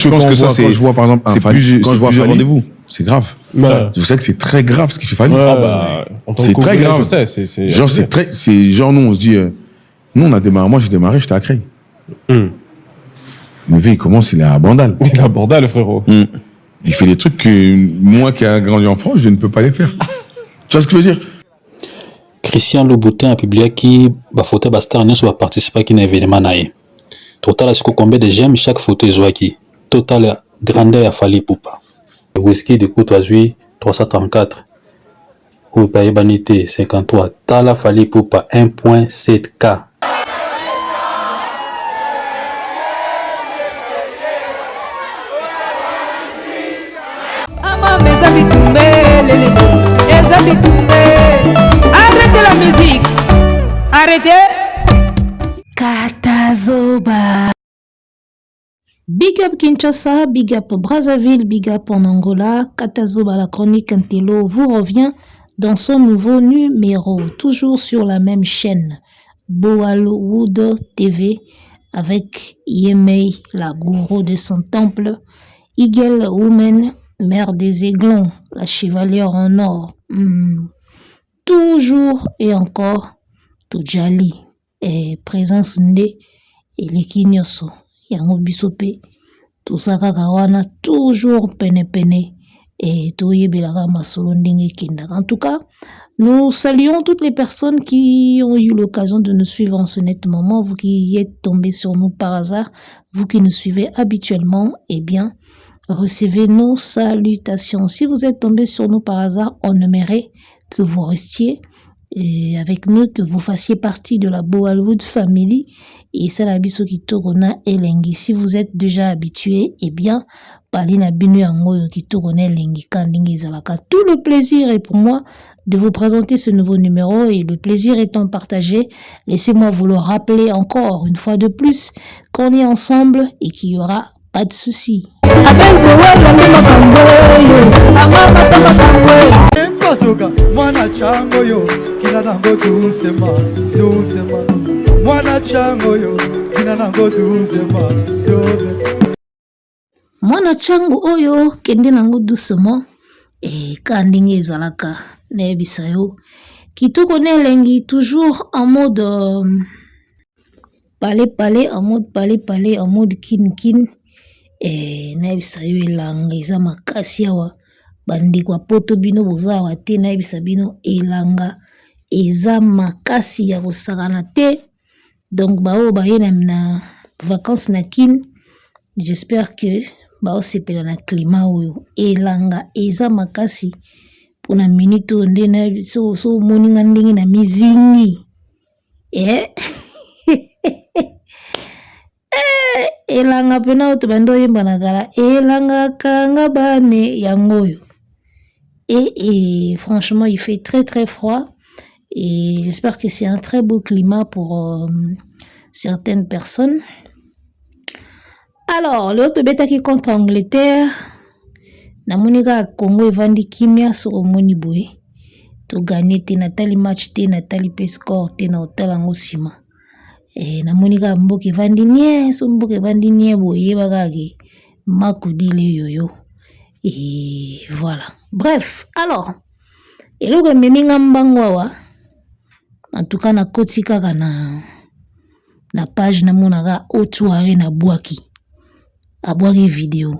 Je pense Quand que on ça, voit- c'est quand je vois par exemple un c'est Fally, plus, quand c'est je vois plusieurs Fally, rendez-vous. c'est grave. Ouais. Vous savez que c'est très grave ce qu'il fait Fally. Ouais. Ah bah, en tant C'est que très Congolais, grave. je sais, c'est Genre, c'est très, c'est genre, nous, on se dit, nous, on a démarré, moi, j'ai démarré, j'étais à Creil. Le V, il commence, il est à Bandal. Il a Bandal, frérot. Il fait des trucs que moi qui a grandi en France, je ne peux pas les faire. Tu vois ce que je veux dire? Christian Louboutin apubliaki bafoto ya bastar nyonso baparticipaki na événement na ye. Totala siko combien de j'aime chaque photo ezwaki. Totala grandeur ya Fally Ipupa. Wizkid kutu azwi 334 oyo mpe ayebani te 53. Tala Fally Ipupa 1.7K. Amama eza bitumbe lelele eza bitumbe. Arrêtez la musique. Arrêtez. Katazoba. Big up Kinshasa, big up Brazzaville, big up en Angola. Katazoba, la chronique Intello vous revient dans son nouveau numéro, toujours sur la même chaîne, Boalwood TV, avec Yemei, la gourou de son temple, Eagle Woman, mère des aiglons, la chevalière en or. Toujours et encore, Tujali, et présence nde eleki nyonso. Yango biso pe toza kaka wana toujours pene-pene et toyebelaka masolo ndenge ekendaka. En tout cas, nous saluons toutes les personnes qui ont eu l'occasion de nous suivre en ce net moment, vous qui êtes tombés sur nous par hasard, vous qui nous suivez habituellement, eh bien, recevez nos salutations. Si vous êtes tombés sur nous par hasard, on aimerait que vous restiez et avec nous, que vous fassiez partie de la Boalwood Family et ça la biso kitoko na elengi. Si vous êtes déjà habitué, eh bien, parlez na bino yango oyo kitoko na elengi ka ndenge ezalaka. Tout le plaisir est pour moi de vous présenter ce nouveau numéro et le plaisir étant partagé, laissez-moi vous le rappeler encore une fois de plus qu'on est ensemble et qu'il y aura pas de souci. Abel Bowala nde makambo oyo, amama ta makambo oyo. Mbasoka, mwana chango yo, kina nango dusema, dusema. Mwana chango yo, kina nango dusema, dusema. Mwana chango oyo, kende nango doucement, e ka ndenge ezalaka, nayebisa yo. Kitoko na elengi, toujours en mode pale pale, en mode pale pale, en mode kin kin. E nayebisa yo elanga eza makasi awa. Bandeko ya poto bino boza awa te, nayebisa bino elanga eza makasi ya kosakana te. Donc baoyo baye na vacances na Kin, j'espère que baosepela na climat oyo. Elanga eza makasi mpona minute oyo nde nayebi, so omoni nga ndenge na mizingi. Elanga mpena oyo tobandi oyemba na kala, elanga kanga bane yango oyo. Et franchement, il fait très très froid et j'espère que c'est un très beau climat pour certaines personnes. Alors, le tobetaki contre Angleterre, namoni kaka Congo evandi kimia soko omoni boye. Toganye te, natali match te, natali pe score te, na otala yango nsima. Namoni kaka mboka evandi nie, so mboka evandi nie boye, yeba kaka ke makudile yoyo. Et voilà. Bref, alors, eloko ememi nga mbango awa, en tout cas nakoti kaka na page namonaka O2 Arena abwaki. Abwaki video.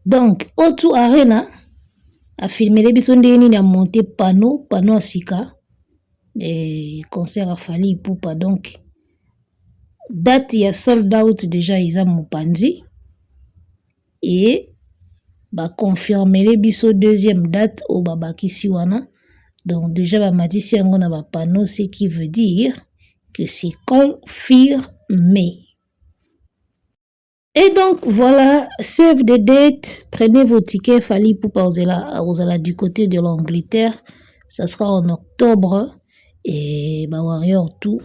Donc, O2 Arena a filmé biso ndenge nini a monté panneau ya sika, et concert a Fally Ipupa. Donc, date ya sold out déjà eza mopanzi. Et ba confirmer biso deuxième date au babakisi wana. Donc déjà ba matisi yango na ba panneau, ce qui veut dire que c'est confirmé. Et donc voilà, save the date, prenez vos tickets, Fally Ipupa ozala du côté de l'Angleterre, ça sera en octobre. Et ba warrior tout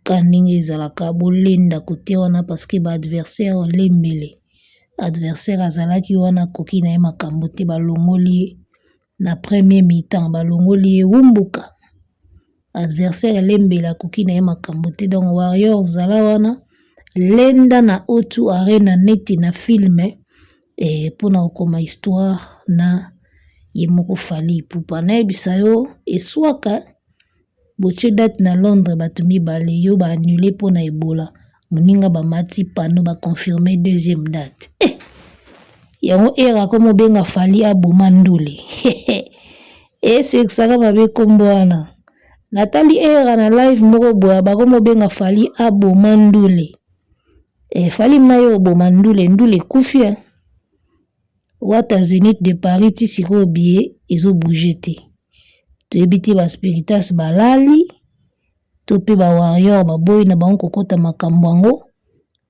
kandinge ezalaka bolenda côté wana parce que ba adversaire lembele. Adversaire azalaki wana koki na ye makambo te, balongoli ye na premier mi-temps, balongoli ye wumbuka. Adversaire lembele akoki na ye makambo te. Donc warrior zala wana Lenda na O2 Arena neti na film eh, pona kokoma histoire na ye moko Fally Ipupa. Nayebisa yo eswaka botie date na Londres bato mibale yo ba annuler pona Ebola moninga bamati panneau ba confirmer deuxième date eh! Yango era akomi obenga Fally aboma ndule esekisaka mabe kombo wana. Natali era na live moko boye bakomi obenga Fally aboma ndule eh, Fally mna yo oboma ndule, ndule ekufi eh. Wata Zenith de Paris ti sikoyo billet ezo bouger te. Toyebi te ba spiritas balali to pe ba warrior baboyi na bango kokota makambo yango,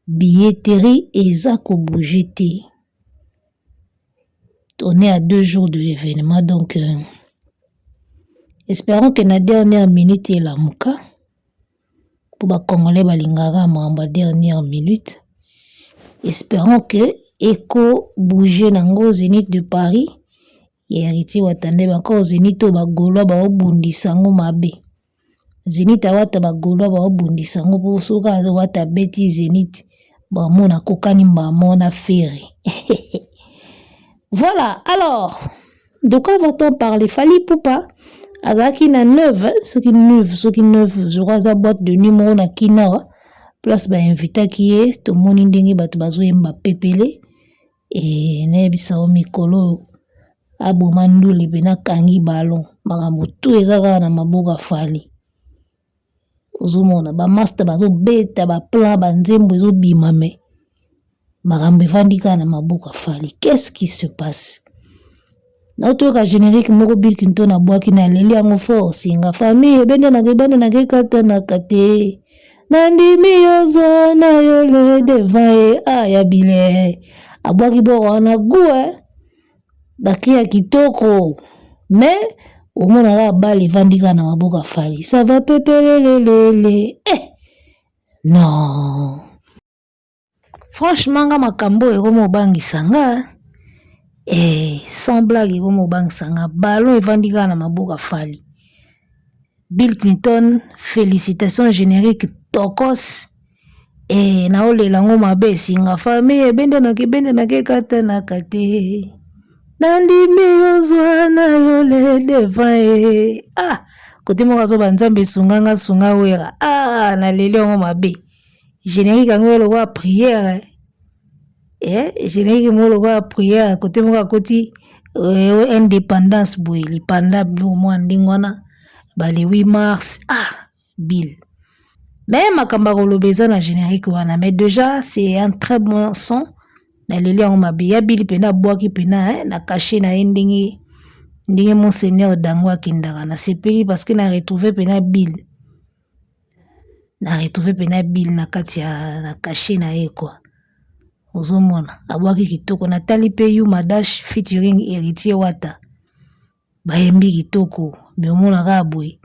billetterie eza ko bouger te. On est à 2 jours de l'événement donc espérons que na dernière minute elamuka po ba congolais balingaka makambo ya dernière minute. Espérons que eko bouger nango Zénith de Paris ya Héritier Watanabe encore Zénith oyo ba Gaulois baobundisa yango mabe. Zénith awata ba Gaulois baobundisa yango po soki awata abeti Zénith bamona kokani mbamona Ferre. Voilà, alors de quoi va-t-on parler? Fally Ipupa azalaki na 9, soki 9, soki 9, je crois aza boîte de nuit moko na Kinawa, place ba invitaki ye, tomoni ndenge bato bazoyemba pepele e nayebisa yo mikolo oyo aboma ndule pe nakangi ballon, makambo tout eza kaka na maboko ya Fally. Ozomona ba master bazobeta ba plan ba nzembo ezobima me makambo evandi kaka na maboko ya Fally. Qu'est-ce qui se passe? Naotoyoka générique moko Bill Clinton abwaki na leli yango fort singa famille ebendanaka ebandanaka ekatanaka te nandimi yozwa na yo le devant ye ah ya bile abwaki boro wana gu bakri ya kitoko mais omonaka bale evandi kaka na maboko ya Fally. Ça va pepelelelele eh non. Franchement nga makambo oyo ekoma obangisa nga eh, sans blague ekoma obangisa nga ballon evandi kaka na maboko ya Fally. Bill Clinton félicitations générique tokos eh, naolela yango mabe esinga famille ebendanaka ebendanaka ekatanaka te nandimi ozwa na yo le devant ye ah kote moko azoba nzambe esunga nga sunga wera ah naleli yango mabe générique yango lokola prière eh générique moko lokola prière kote moko akoti indépendance boye lipanda biloko mwa ndenge wana ba le 8 mars ah Bill mais makambo ya koloba eza na générique wana mais déjà c'est un très bon son naleli yango mabe ya Bill mpena abwaki mpena na cachet na ye ndenge ndenge monseigneur dango akendaka nasepeli parce que na retrouve mpena Bill na retrouve mpena Bill na kati ya na cachet na ye quoi ozomona abwaki kitoko natali mpe Yuma Dash featuring Héritier Wata bayembi kitoko me omona kaka boye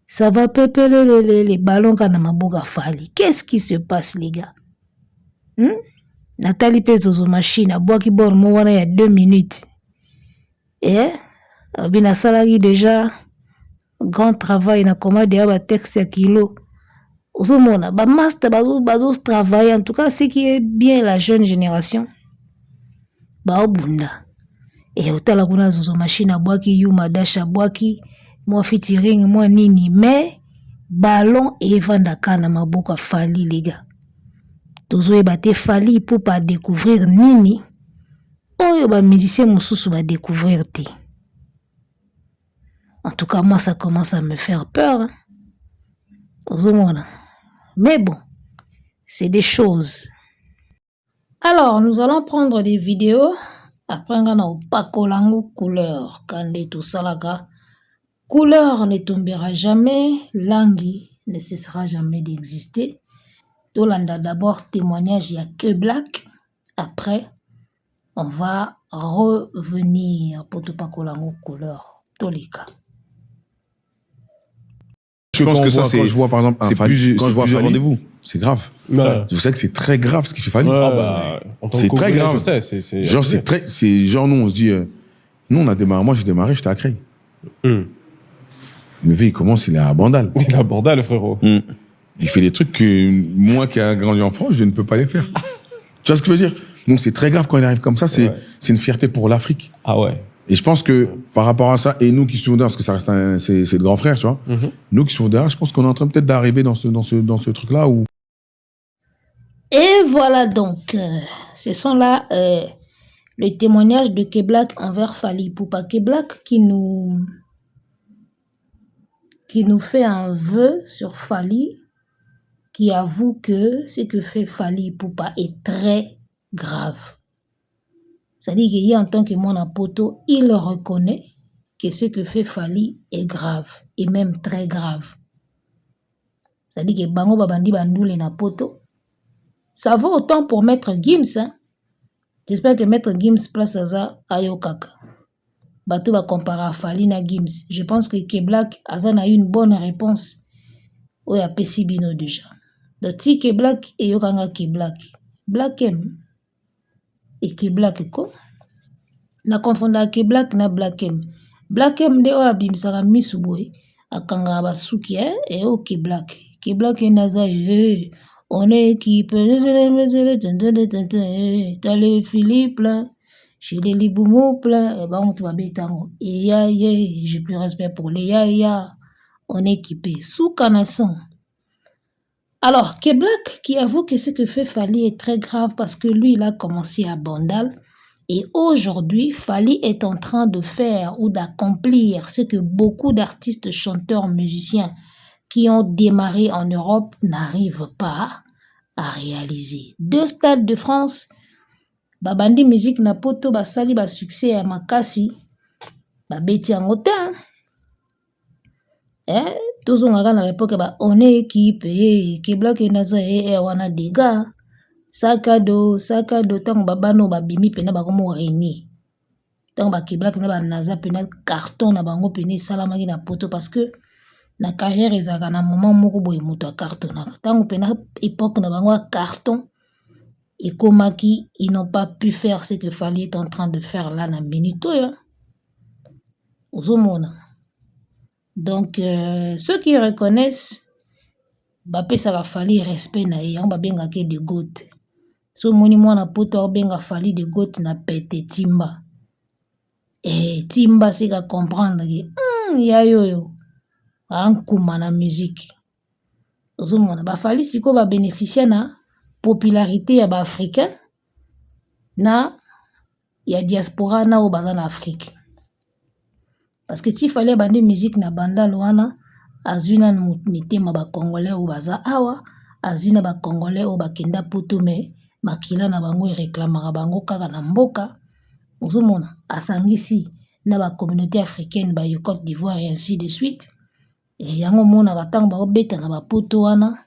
ça va pepelelelele ballon kaka na maboko ya Fally. Qu'est-ce qui se passe les gars? Natali mpe Zozo Machine abwaki bor mo wana ya 2 minutes eh abi nasalaki déjà grand travail na koma deya ba texte ya kilo ozomona ba master bazo travailler en tout cas ce qui est bien la jeune génération baobunda e otala kuna Zozo Machine abwaki Yuma Dash abwaki mwa featuring mwa nini mais ballon evandaka na maboko ya Fally les gars. Tozoyeba te Fally Ipupa découvrir nini oyo ba musicien mosusu ba découvrir te. En tout cas moi ça commence à me faire peur hein. Ozomona mais bon c'est des choses. Alors nous allons prendre des vidéos après nga na opakola yango couleur kande tosalaka couleur ne tombera jamais, langi ne cessera jamais d'exister. Tolanda d'abord témoignage ya Que Black, après on va revenir pour topakola yango couleur toleka. Je pense que ça, c'est. Quand je vois, par exemple, c'est plus, quand c'est je vois plusieurs Fally, rendez-vous. C'est grave. Ouais. Vous savez que c'est très grave ce qu'il fait Fally. Ouais. Ah bah, en tant que C'est très Congolais, grave. je sais, c'est Genre, c'est très, c'est genre, nous, on se dit, nous, on a démarré, moi, j'ai démarré, j'étais à Creil. Le V, il commence, il est à Bandal. Il est à Bandal, frérot. Il fait des trucs que moi qui a grandi en France, je ne peux pas les faire. Tu vois ce que je veux dire? Donc c'est très grave quand il arrive comme ça. C'est c'est une fierté pour l'Afrique. Ah ouais. Et je pense que par rapport à ça, et nous qui sommes derrière, parce que ça reste un, c'est le grand frère, tu vois. Nous qui sommes derrière, je pense qu'on est en train peut-être d'arriver dans ce truc-là où Et voilà donc, ce sont là les témoignages de Keblack envers Fally Ipupa. Keblack qui nous fait un vœu sur Fally, qui avoue que ce que fait Fally Ipupa est très grave. C'est-à-dire qu'il en tant que mon poto, il reconnaît que ce que fait Fally est grave, et même très grave. C'est-à-dire que bango babandi bandule na poto, ça vaut autant pour Maître Gims. Hein? J'espère que Maître Gims place aza ayokaka. Bato ba comparer Fally na Gims. Je pense que Keblack aza na une bonne réponse oyo apesi bino déjà. Donc ti Keblack eyokanga Keblack. Black M et Keblack ko. Na confondaka Keblack na Black M. Black M nde oyo abimisaka misu boye, akangaka basuki eh, e oyo Keblack. Keblack nde aza eh, on est équipe, t'as les Philippe plein, j'ai les libumu plein, et bango to babeta yango. Eya ye, j'ai plus respect pour les yaya. On est équipé. Suka na son. Alors, Keblack qui avoue que ce que fait Fally est très grave parce que lui, il a commencé à Bandal. Et aujourd'hui, Fally est en train de faire ou d'accomplir ce que beaucoup d'artistes, chanteurs, musiciens qui ont démarré en Europe n'arrivent pas à réaliser. Deux stades de France, babandi musique na poto, basali ba succès ya makasi, babeti yango te. Eh, tozongaka na époque ba on est équipe, Keblack naza e wana dega sakado sakado. Ntango babana oyo babimi mpena, bakomo régner. Ntango baKeblack na banaza mpena, carton na bango mpena esalamaki na poto, parce que na carrière ezalaka na moment moko boye moto acartonnaka. Ntango mpena époque na bango ya carton ekomaki, ils n'ont pas pu faire ce que Fally est en train de faire là na minute oyo ozomona. Donc ceux qui reconnaissent bapesaka Fally respect na ye. Yango babengaka ye de GOAT. So omoni mwana poto aobenga Fally de GOAT na pete timba, timba sika comprendre ke ya yo oyo ankuma na musique. Ozomona baFally sikoyo babénéficie na popularité ya baafricain na ya diaspora na oyo baza na Afrique, parce que ti Fally abandi musique na Bandal wana, azwi nanu mitema bacongolais oyo baza awa, azwi na bacongolais oyo bakenda poto, me makila na bango ereklamaka bango kaka na mboka. Ozomona asangisi na bacommunauté africaine, ba Côte d'Ivoire et ainsi de suite. E yango omonaka ntango baobeta na bapoto wana,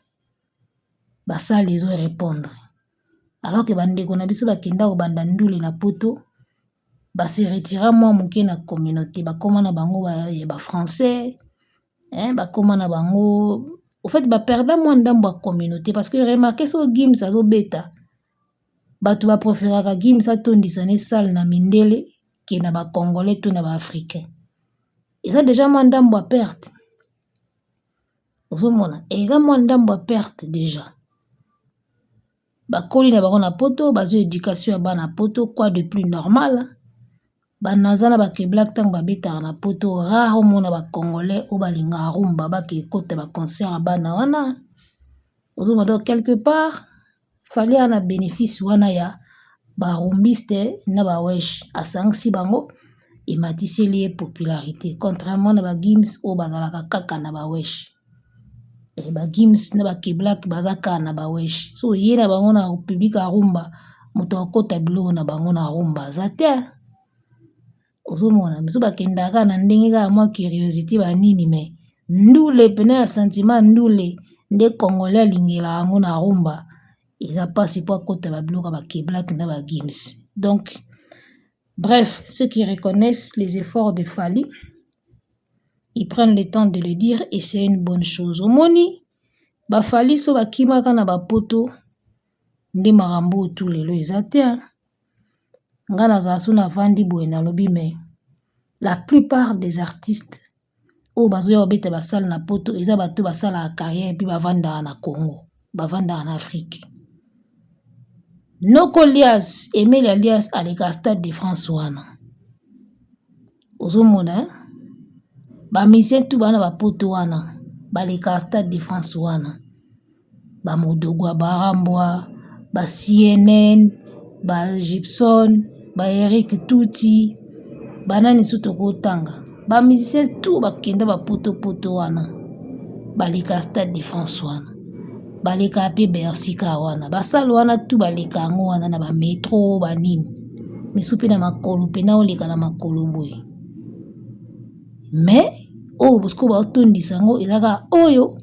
basale ezorépondre, alors ke bandeko na biso bakenda kobanda ndule na poto, base retira mwa moke na communauté, bakóma na bango ya bafrançais, bakóma na bango. Au fait, baperda mwa ndambo ya communauté, parce que remarque, so Gims azobeta, bato bapréféraka Gims atondisa ne salle na mindele ke na bacongolais to na baafricain. Eza déjà mwa ndambo ya perte. Ozomona eza mwa ndambo ya perte déjà. Bakoli na bango na poto, bazwa éducation ya bana poto, quoi de plus normal? Banaza na baKeblack, ntango babetaka na poto, rare omona bacongolais oyo balingaka rumba bake ekota baconcert ya bana wana. Ozomona, donc quelque part Fally aa na bénéfice wana ya barumbiste na bawesh. Asangisi bango, ematiseli ye popularité, contrairement na baGims oyo bazalaka kaka na bawesh. BaGims na baKeblack baza kaka na bawesh. So oye na bango na public ya rumba, moto akota biloko na bango na rumba aza te. Ozomona miso bakendaka kaka na ndenge kaka mwa curiosité banini, me ndule pene ya sentiment ndule nde congolais alingelaka yango na rumba, eza mpasi po akota babiloko ya baKeblack na baGims. Donc bref, ceux qui reconnaissent les efforts de Fally, ils prennent le temps de le dire et c'est une bonne chose. Omoni baFally so bakimaka na bapoto nde makambo oyo tu lelo eza te. Nga nazala so navandi boye, nalobi, mais la plupart des artistes Oyo bazoya kobeta ba salle na poto eza bato basalaka carrière mpe bavandaka na Congo, bavandaka na Afrique. Noko Lias, Emelia Lias aleka Stade de France wana. Ozomona ba musiciens tout bana ba poto wana baleka Stade de France wana. Ba Modogo Barambwa, ba CNN, ba Gibson, ba Eric Tuti, banani su tokotanga. Ba musiciens tout bakenda ba poto poto wana. Baleka Stade de France wana. Baleka pe Bercy ka wana. Basale wana tout baleka yango wana na ba metro ba nini. Misu pe na makolo pe na oleka na makolo boye. Mais oyo bosiko baotondisa yango ezaka oyo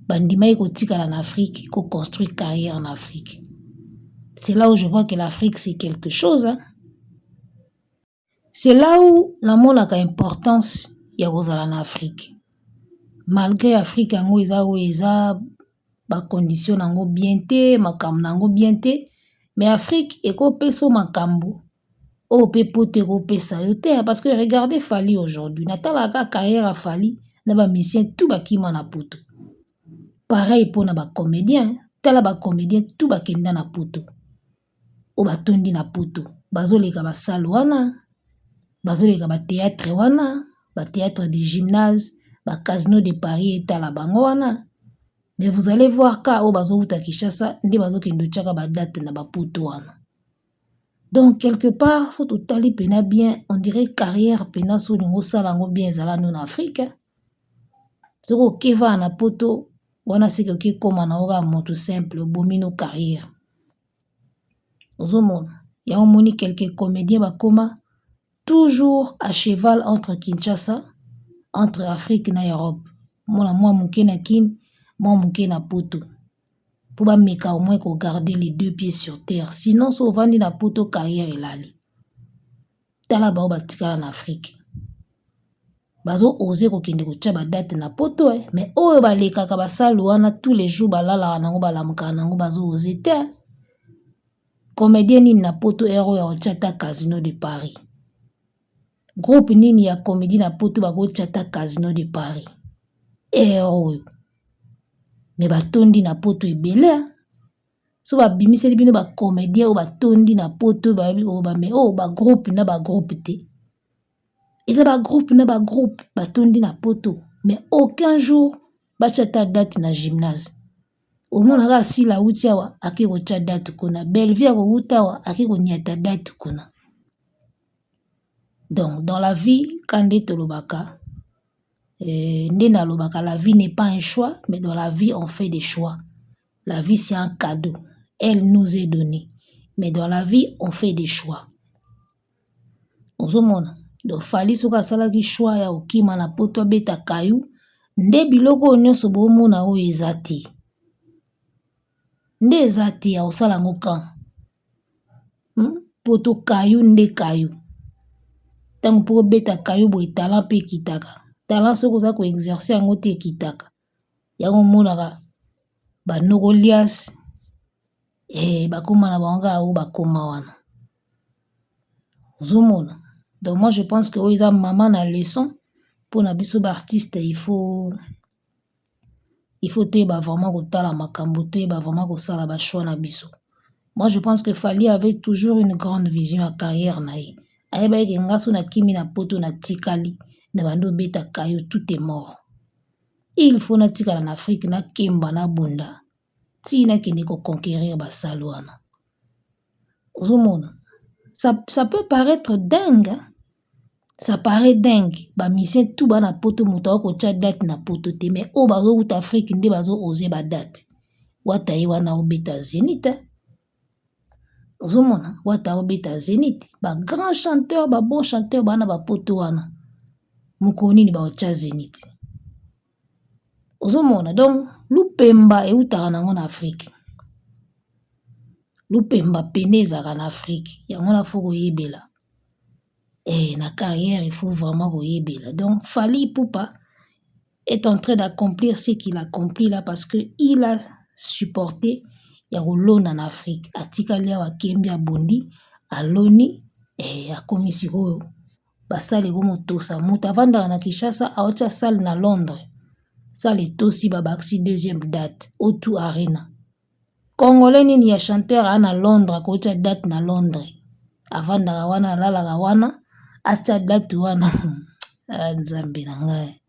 bandimaki kotikala na Afrique, ko construire carrière en Afrique. C'est là où je vois que l'Afrique c'est quelque chose, hein. C'est là où namonaka importance ya kozala na Afrique. Malgré Afrique yango eza oyo eza ba condition nango bien te, makambo nango bien te, mais Afrique ekopesa makambo oyo pe poto ekopesa yo te, parce que regardez Fally aujourd'hui, natalaka carrière ya Fally na ba musiciens tout bakima na poto. Pareil mpona ba comédien, tala ba comédien tout bakenda na poto. Oyo batondi na poto, bazoleka basale wana, bazoleka ba théâtre wana, ba théâtre de gymnase, ba casino de Paris etala bango wana. Mais vous allez voir ka oyo bazowuta Kinshasa nde bazokende otiaka ba date na bapoto wana. Donc quelque part so totali pena bien, on dirait carrière pena so olingi osala yango bien ezala no na Afrique. Soki okevaa na poto wana seke oke koma na oka moto simple obomi no carrière. Ozomona yango omoni quelques comédiens bakoma toujours à cheval entre Kinshasa, entre Afrique na Europe. Mona mwa moke na Kin, mwa moke na poto. Po bameka au moins ko garder les deux pieds sur terre. Sinon so ovandi na poto carrière elali. Tala bao batikala na Afrique. Bazo oser kokende kotia ba date na poto, eh. Mais oyo balekaka basale wana tous les jours balalaka nango balamukaka nango bazo oser te. Comédien nini na poto ere oyo akotia ata Casino de Paris. Groupe nini ya comédie na poto bakotia ata Casino de Paris. Ere oyo. Mais batondi na poto ebele. So babimiseli bino ba comédien oyo batondi na poto bayebi oyo ba mais oyo ba groupe na ba groupe te. Eza ba groupe na ba groupe batondi na poto mais aucun jour batia ata date na gymnase. Omonaka asila awuti awa ake kotia date kuna, Bellevue akowuta awa ake koniata date kuna. Donc dans la vie ka nde tolobaka nde nalobaka la vie n'est pas un choix, mais dans la vie on fait des choix. La vie c'est un cadeau, elle nous est donnée, mais dans la vie on fait des choix. Ozomona donc Fally soki asalaki choix ya kokima na poto abeta kayu nde biloko oyo nyonso bomona oyo eza te, nde eza te ya kosala yango kan poto kayu nde kayu. Ntango mpo obeta kayu boye talent mpe ekitaka, talent soki oza ko exercer yango te ekitaka. Yango omonaka banoko Lias bakóma na bango kaka oyo bakóma wana. Ozomona donc moi je pense que oyo eza mama na leçon mpona biso ba artiste. Il faut toyeba vraiment kotala makambo, toyeba vraiment kosala ba choix na biso. Moi je pense que Fally avait toujours une grande vision ya carrière na ye. Ayebaki ke nga so nakimi na poto natikali na bando obeta kayo, tout est mort. Il faut natikala na Afrique, nakemba, nabunda ti nakende ko conquérir basale wana. Ozomona ça peut paraître dingue, hein? Ça paraît dingue, ba musicien tout bana poto moto akotia date na poto te, mais oyo bazowuta Afrique nde bazo oser ba date. Wata ye wana obeta Zénith. Ozomona wata obeta Zénith, ba grand chanteur, ba bon chanteur bana bapoto wana mokolo nini baotia Zénith? Ozomona donc lupemba eutaka nango na Afrique, lupemba pene ezalaka na Afrique. Yango wana faut koyebela na carrière, il faut vraiment koyebela. Donc Fally Ipupa est en train d'accomplir ce qu'il accomplit là parce que il a supporté ya kolona na Afrique. Atikali awa, akembi, abundi, aloni, akomi sikoyo. Ba salle ekomotosa moto avandaka na Kinshasa aotia salle na Londres, salle etosi, babakisi deuxième date O2 Arena. Congolais nini ya chanteur aa na Londres akotia date na Londres? Avandaka wana, alalaka wana, atia date wana? Ah, Nzambe na ngai!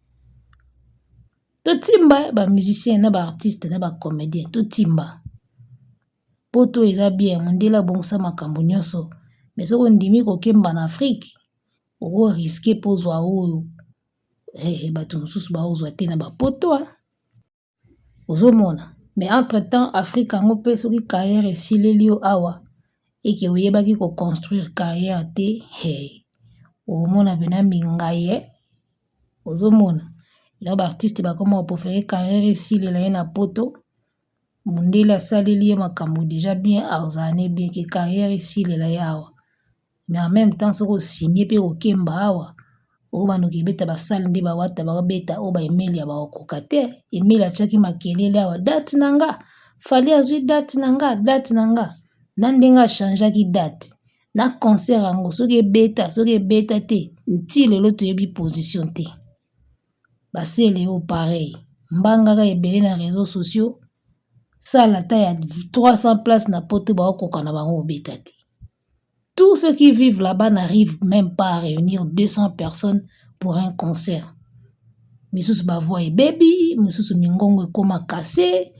Totimba ba musicien na ba artiste na ba comédien, totimba. Poto eza bien, mondele abongisa makambo nyonso, mais soki ondimi kokemba na Afrique, oko risquer mpo ozwa oyo bato mosusu baozwa te na bapoto. Ozomona, mais entre temps Afrique yango mpe, soki carrière esileli yo awa, eke oyebaki ko construire carrière te, omona mpena mingai ye. Ozomona yango, ba artiste bakoma ko préférer carrière esilela ye na poto, mondele asaleli ye makambo déjà bien, azala ne bien ke carrière esilela ye awa. Mais en même temps, soki osigne mpe kokemba awa, oyo bandoki ebeta basale nde bawata babeta oyo baemeli ya bakokoka te. Emeli atiaki makelele awa: "Date na nga, Fally azwi date na nga, date na nga." Na ndenge achangeaki date na concert yango, soki ebeta, soki ebeta te, nti lelo toyebi position te. Basele oyo pareil, mbangaka ebele na réseaux sociaux. Sala ata ya 300 place na poto, baokoka na bango kobeta te. Tous ceux qui vivent là-bas n'arrivent même pas à réunir 200 personnes pour un concert. Misusu ba voix ebebi, misusu mingongo ekóma cassé,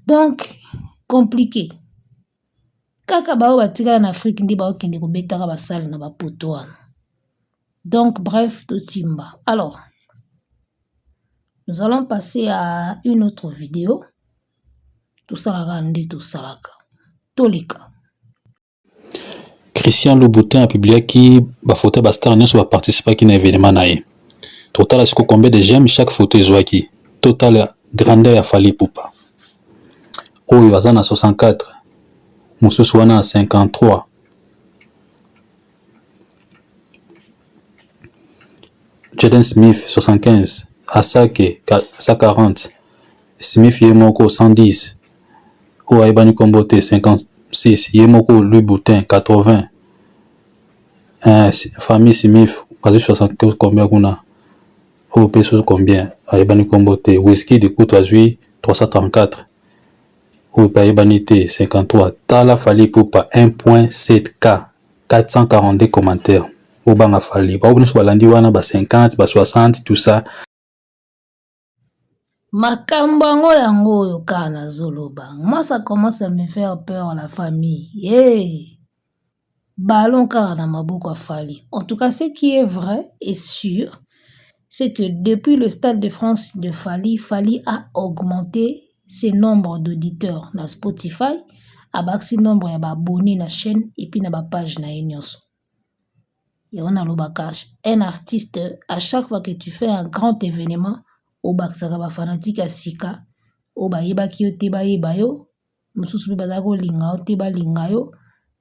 donc compliqué. Kaka baoyo batikala na Afrique nde baokende kobetaka basale na bapoto wana. Donc bref, totimba. Alors nous allons passer à une autre vidéo. Tosalaka nde tosalaka, toleka. Christian Louboutin apubliaki bafoto ya ba star nyonso baparticipaki na événement na ye. Totala siko combien de j'aime chaque photo ezwaki. Totala grandeur ya Fally Ipupa. Oyo aza na 64, mosusu wana na 53. Jaden Smith 75, Asake 140, Smith ye moko 110, oyo ayebani nkombo te 56, ye moko Louis Boutin 80. Famille Smith bazwi 75 combien kuna? Oyo mpe soki combien, ayebani nkombo te. Wizkid kutu azwi 334, oyo mpe ayebani te 53. Tala Fally Ipupa, 1.7K, 442 commentaires. Obanga Fally, bao nyonso balandi wana ba 50, ba 60, tout ça. Makambo yango, yango oyo kaka nazoloba. Moi, ça commence à me faire peur, la famille. Hey! Ballon kaka na maboko ya Fally. En tout cas, ce qui est vrai et sûr, c'est que depuis le Stade de France de Fally, Fally a augmenté ses nombres d'auditeurs na Spotify, abakisi nombre ya ba abonné na chaîne et puis na ba page na ye nyonso. Yango nalobaka, un artiste, à chaque fois que tu fais un grand événement, obakisaka ba fanatique ya sika oyo bayebaki yo te, bayeba yo, mosusu mpe bazalaki kolinga yo te, balinga yo.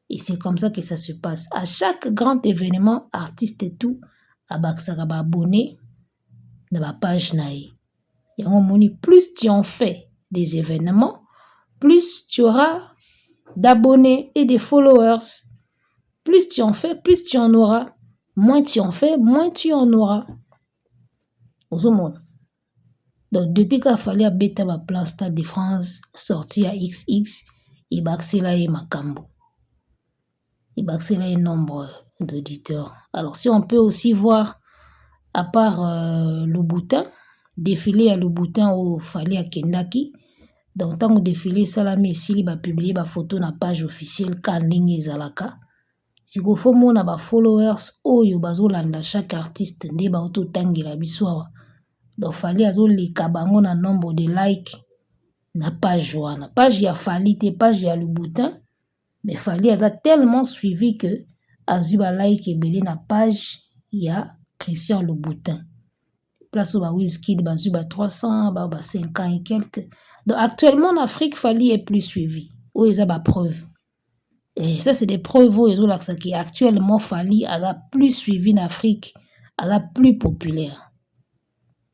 Et c'est comme ça que ça se passe. À chaque grand événement, artiste tout abakisaka ba abonné na ba page na ye. Yango omoni, plus tu en fais des événements, plus tu auras d'abonnés et de followers. Plus tu en fais, plus tu en auras. Moins tu en fais, moins tu en auras. Ozomona, donc depuis ka Fally abeta ba plein Stade de France, sortie ya xx, ebakisela ye makambo, ebakisela ye nombre d'auditeurs. Alors si on peut aussi voir, à part Louboutin, défilé ya Louboutin oyo Fally akendaki, donc ntango défilé esalami, esili, ba publier ba photo na page officielle ka ndenge ezalaka. Sikoyo faut mona ba followers oyo bazolanda chaque artiste nde bauti otangela biso awa. Donc Fally azoleka bango na nombre de like na page wana, page ya Fally te, page ya Louboutin. Mais Fally aza tellement suivi que azwi ba like ebele na page ya Christian Louboutin, place oyo ba Wizkid bazwi ba 300, ba 50 et quelque. Donc actuellement en Afrique, Fally est plus suivi. Oyo eza ba preuve, et ça, c'est des preuves oyo ezolakisa ke actuellement Fally aza plus suivi na Afrique, aza plus populaire.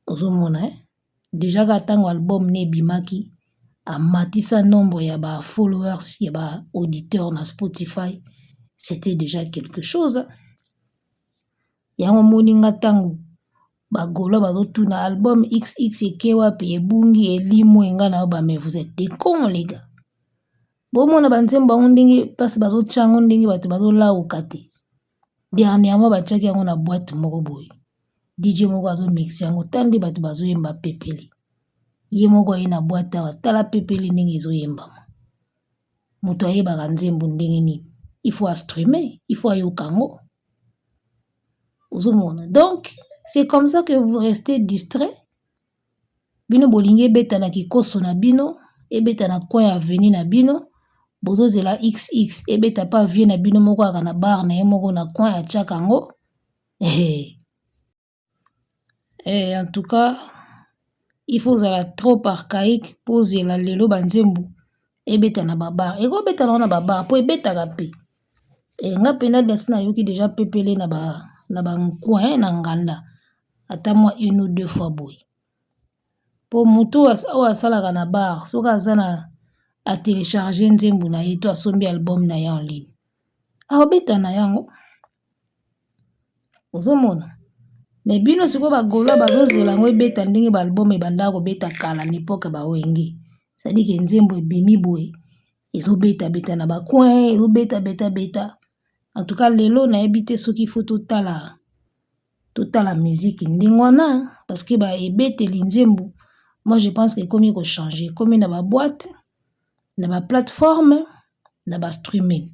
Ozomona, eh? Déjà kaka ntango album ne ebimaki, amatisa nombre ya ba followers, ya ba auditeur na Spotify, c'était déjà quelque chose. Yango omoni nga ntango ba gaulois bazotuna album xx eke wapi, ebungi, elimwe, nga na yo ba mais vous êtes des cons les gars. Bomona ba nzembo yango ndenge place bazotya yango, ndenge bato bazolauka te. Dernièrement batiaki yango na boîte moko boye, DJ moko azomixe yango, tala nde bato bazoyemba pepele. Ye moko aye na boîte awa, tala pepele ndenge ezoyembama. Moto ayebaka nzembo ndenge nini? Il faut astreamer, il faut ayoka yango. Ozomona, donc c'est comme ça que vous restez distrait. Bino bolingi ebeta na kikoso na bino, ebeta na coin ya avenue na bino, bozozela xx ebeta pa vie na bino moko aka na bar na ye moko na coin atiaka yango. Eh, en tout cas il faut ozala trop archaïque mpo ozela lelo banzembo ebeta na babar. Ekobeta nango na babar mpo ebetaka mpe. E, nga mpena dasi nayoki deja pepele na ba na bancoin na nganda ata mwa une ou deux fois boye. Po motu oyo asalaka na bar, soki aza na atelecharge nzembo na ye to asombi album na ye en ligne, aobeta na yango. Ozomona, me bino sikoyo bagaulois bazozela yango ebeta ndenge baalbum ebandaka kobeta kala na epoke bawenge. C'est-à-dire ke nzembo ebimi boye, ezobetabeta na bacoin, ezobetabeta-beta. En tout cas lelo nayebi te soki faut totala totala musique ndenge wana, parce que ba ebeteli nzembo, moi je pense que ekomi kochanger, ekomi na baboîte, na baplateforme, na bastreaming.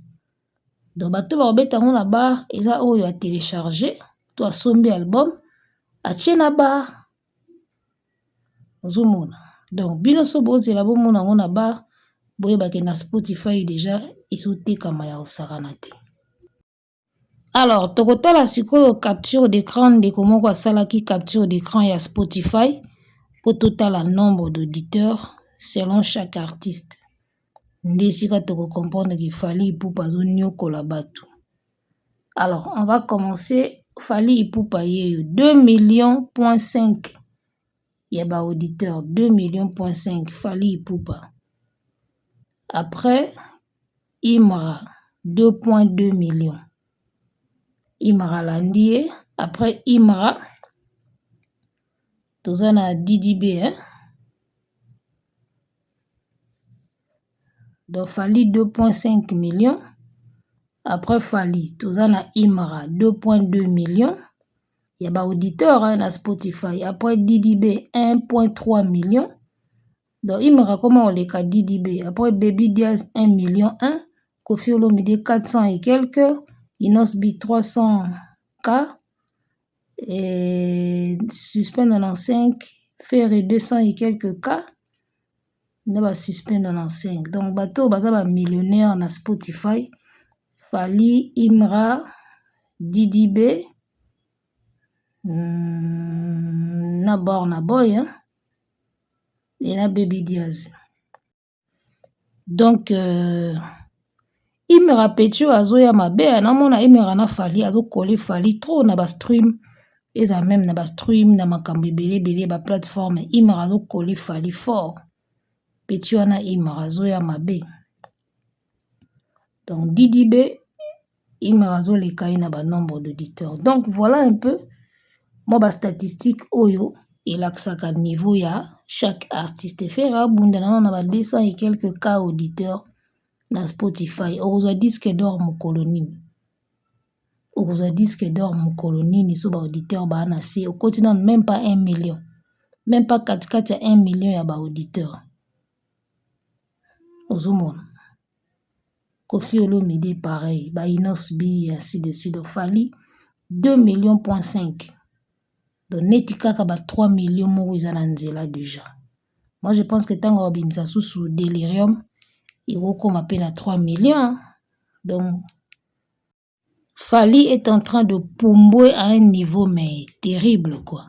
Donc bato bakobeta yango na bar eza oyo atelecharge to asombi album atie na bar. Ozomona, donc bino so bozela bomona yango na bar, boyebake na Spotify deja ezotekama ya kosakana te. Alors tokotala sikoyo capture d'écran. Ndeko moko asalaki capture d'écran ya Spotify mpo totala nombre d'auditeurs selon chaque artiste. Nde esika tokocomprendre ke Fally Ipupa azoniokola bato. Alors on va commencer. Fally Ipupa yeyo 2 millions point 5 ya baauditeur, 2 millions point 5 Fally Ipupa. Après Imra, 2.2 millions, Imra alandi ye. Après Imra toza na DDB, hein? Donc Fally 2.5 millions. Après Fally toza na Imra, 2.2 millions ya baauditeur, hein, na Spotify. Après DDB, 1.3 millions. Donc Imra koma oleka DDB. Après Baby Diaz, 1 million 1, Koffi Olomide 400 et quelques, Innoss'B 300 k et Suspect 95, Ferre 200 et quelques k na basuspect 95. Donc bato oyo baza bamillionnaire na Spotify: Fally, Imra, DDB, na Burna Boy, hein? E na Baby Diaz. Donc Imra petit oyo azoya mabe. Namona Imra na Fally azokole Fally trop na bastream, eza même na bastream na makambo ebele ebele ya baplateforme. Imra azokole Fally fort. Petit wana Imra azoya mabe. Donc DDB, Imra azoleka ye na banombre d'auditeurs. Donc voilà un peu mwa bastatistique oyo elakisaka niveau ya chaque artiste. Ferre abunda nano na ba 200 et quelques k auditeurs na Spotify. Okozwa disque d'or mokolo nini? Okozwa disque d'or mokolo nini so baauditeur baa na se? Okoti nano même pas 1 million, même pas katikati ya 1 million ya baauditeur. Ozomona Koffi Olomide pareil, ba Innoss'B, ainsi de suite. Donc Fally 2 millions point 5, donc neti kaka ba 3 millions moko eza na nzela déjà. Moi je pense que ntango babimisa susu Delirium, ekokóma mpe na 3 millions. Donc Fally est en train de pumbwe à un niveau mais terrible quoi.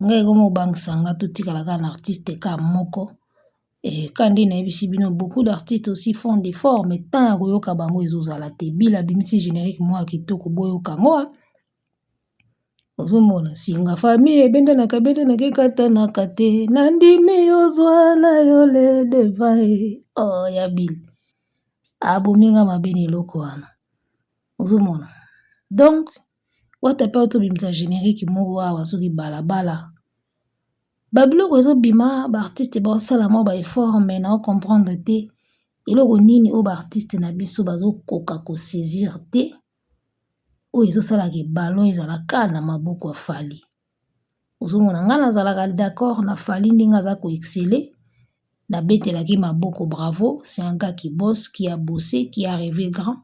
Ngai ekoma obangisa nga, totikala kaka na artiste ka moko. E ka nde nayebisi bino, beaucoup d'artistes aussi font d'efforts, mais temps ya koyoka bango ezozala te. Bila abimisi générique moko ya kitoko, boyoka yango. Ozomona singa famille ebendanaka ebendanaka ekatanaka te, nandimi ozwa na yo le devant e oh, ya Bile abominga mabe na eloko wana. Ozomona, donc Wata pe auti obimisa generique moko awa soki balabala. Ba biloko ezobima ba artiste baosala mwa ba effort mais nao comprendre te eloko nini oyo ba artiste na biso bazokoka ko saisir te oyo ezosalaka ballon ezala kaka na maboko ya Fally. Ozomona nga nazalaka d'accord na Fally ndenge aza ko exceller nabetelaki maboko bravo, c'est un gars qui bosse, qui a bossé, qui a rêvé grand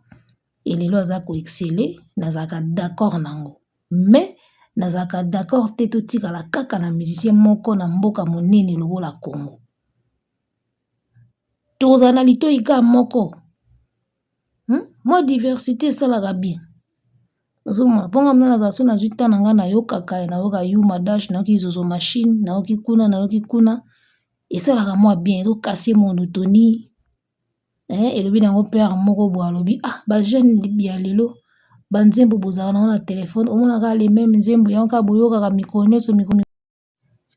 et lelo aza ko exceller nazalaka d'accord nango. Mais nazalaka d'accord te totikala kaka na musicien moko na mboka monene lokola Congo. Tozala na litoyi kaka moko. Mwa diversité esalaka bien. Ozomona mpo nga mna nazala so nazwi temps na nga nayokaka nayoka Yuma Dash, nayoki Zozo Machine, nayoki kuna nayoki kuna esalaka mwa bien ezokase monotonie. Elobi nango père moko boye alobi ah ba jeune ya lelo ba nzembo bozalaka nango na telefone omonaka les mêmes nzembo yango kaka boyokaka mikolo nyonso mikolo.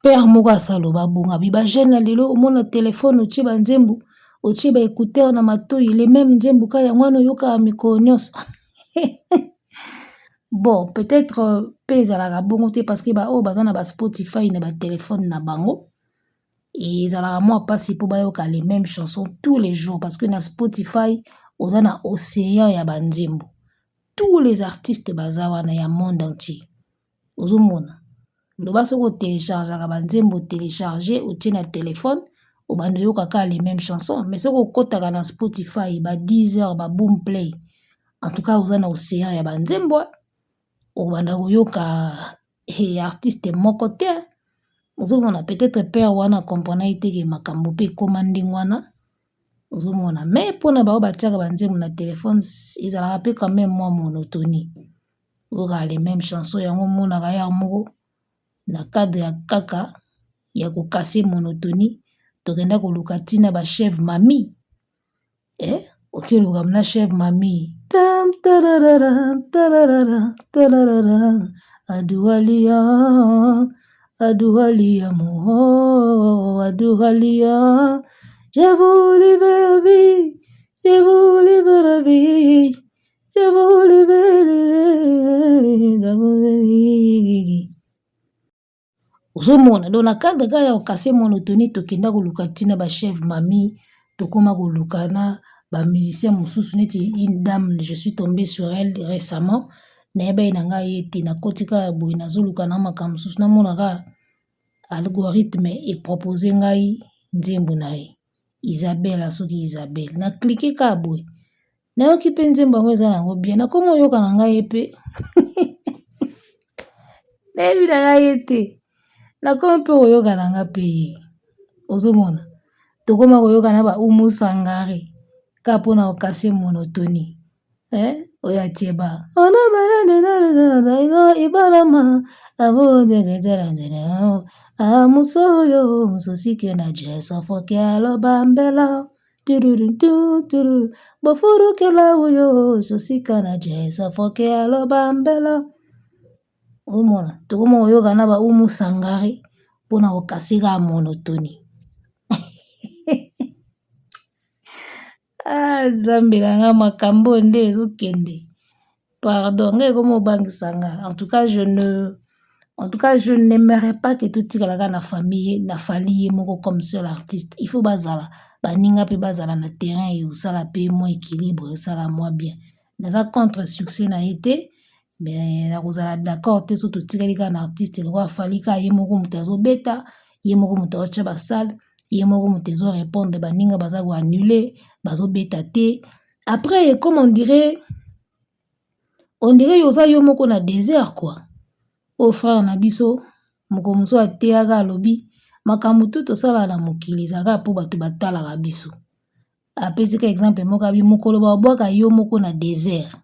Père moko asaloba bongo abi ba jeune ya lelo omona telefone otie ba nzembo otie ba écouteur na matoyi les mêmes nzembo kaka yango wana oyokaka mikolo nyonso. Bon peut-être pe ezalaka bongo te parce que ba oyo baza na ba Spotify na ba telefone na bango ezalaka mwa mpasi mpo bayoka les mêmes chansons tous les jours parce que na Spotify oza na océan ya banzembo tous les artistes baza wana ya monde entier. Ozomona loba soki otéléchargeaka banzembo otélécharge otie na telefone obanda oyoka kaka les mêmes chansons mais soki okotaka na Spotify ba Deezer ba Boomplay en tout cas oza na océan ya banzembo obanda koyoka artiste moko te. Ozomona peut-être père wana comprendre te ke makambo mpe ekóma ndenge wana. Ozomona mais mpona bao batiaka banzembo na telefone ezalaka mpe quand même mwa monotonie. Oyokaka les mêmes chansons yango omonaka ya moko na cadre ya kaka ya kokase monotonie tokenda koluka ntina ba chef mami okeluka na chef mami tam tararara tararara tararara adualia adualia mo adualia je voulais ver vie je voulais ver vie je voulais ver. Ozomona donc na cadre kaka ya kokase monotonie tokenda koluka ntina ba chef mami tokóma koluka na ba musicien mosusu neti une dame je suis tombée sur elle récemment nayebaki na ngai ye te nakoti kaka boye nazoluka na makambo mosusu namona kaka algorithme epropose ngai nzembo na ye Isabelle soki Isabelle na clique kaka boye nayoki mpe nzembo yango eza nango bien nakómi oyoka na ngai ye mpe nayebi na ngai ye te nakomi mpe koyoka na nga mpe ye. Ozomona tokóma koyoka na ba Umu Sangare kaka mpona kokase monotonie oyo atie ba ibalama amusoyo musosike na jesofoke aloba mbela tururu tururu bofurukela oyo sosika na jesofoke aloba mbela. Omona tokóma koyoka na ba Umu Sangare mpona kokase kaka monotonie. Ah nzambe na nga makambo oyo nde ezokende pardon ngai ekoma obangisa nga en tout cas je ne en tout cas je n'aimerais pas que totikala kaka na famille na Fally ye moko comme seul artiste. Il faut bazala baninga mpe bazala na terrain osala mpe mwa équilibre osala mwa bien. Naza contre succès na ye te mais nakozala d'accord te so totikali kaka na artiste lokola Fally kaka ye moko moto azobeta ye moko moto aotya basale ye moko moto ezorépondre baninga baza koannuler bazobeta te. Après comme on dirait oza yo moko na désert quoi. Oyo frère na biso moko mosusu ateyaka alobi makambo tu tosalaka na mokili ezalaka mpo bato batalaka biso. Apesi ka exemple moko abi mokolo babwaka yo moko na désert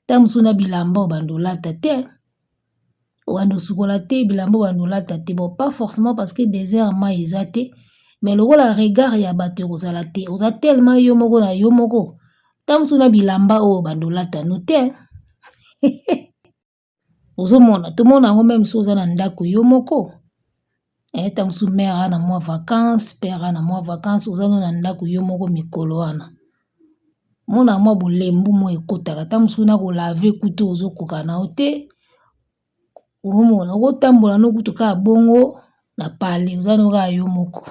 ta mosusu na bilamba obanda olata te obanda osukola te bilamba obanda olata te bon pas forcément parce que désert mai eza te mais lokola regard ya bato ekozala te oza tellement yo moko na yo moko ta mosusu na bilamba oyo obanda olata no te. Ozomona tomona yango meme so oza na ndako yo moko ta mosusu mare aza na mwa vacance père aza na mwa vacance oza no na ndako yo moko mikolo wana mona mwa bolembu mo ekotaka ta mosusu na kolave kutu ozokoka na yo te. Omona okotambola no kutu kaka bongo na palais, oza no kaka yo moko.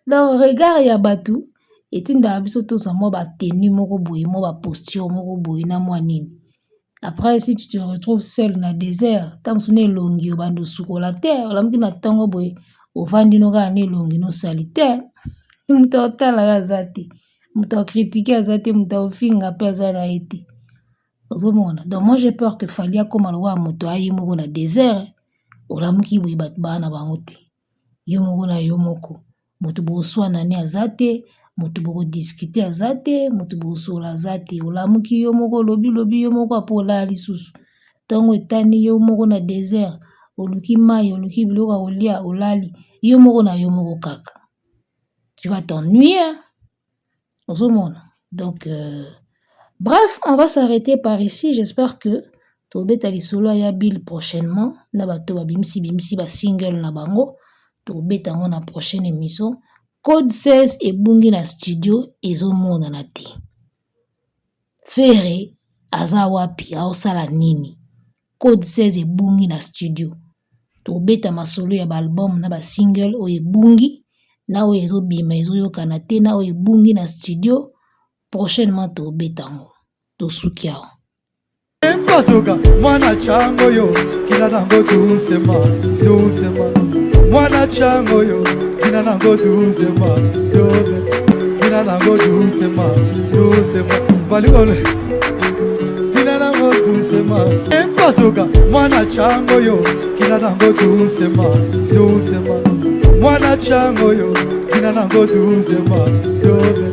Donc regard ya bato etindaka biso tozwa mwa ba tenue moko boye, mwa ba posture moko boye na mwa nini. Après, si tu te retrouves seul na désert, ntango mosusu na elongi obanda osukola te, olamuki na ntongo boye, ovandi no kaka na elongi nosali te, moto akotalaka aza te, moto akocritiquer aza te, moto akofinga mpe aza na ye te. Ozomona, donc moi j'ai peur que Fally akóma lokola moto aye moko na désert. Olamuki boye, bato baa na bango te, yo moko na yo moko, moto boswana ne aza te, moto bokodiscuter aza te, moto bosola aza te. Olamuki yo moko, olobi lobi yo moko, apo olala lisusu. Ntongo etani, yo moko na désert, oluki mai, oluki biloko ya kolia, olali yo moko na yo moko kaka. Tu vas t'ennuyer. Ozomona, donc bref, on va s'arrêter par ici. J'espère que tobeta lisolo ya Bill prochainement na bato babimisi bimisi basingle na bango. Tobeta yango na prochaine émission. Code 16 ebungi na studio, ezomonana te. Ferre aza wapi? Aosala nini? Code 16 ebungi na studio. Tobeta masolo ya baalbum na basingle oyo ebungi, na oyo ezobima ezoyokana te, na oyo ebungi na studio. Prochainement tobeta yango. Tosuki awa. Mpasoka mwana chango yo kina nango dusema dusema, mwana chango yo kina nango dusema duse kina nango dusema dusema, balikole kina nango dusema. Mpasoka mwana chango yo kina nango dusema dusema, mwana chango yo kina nango dusema duse.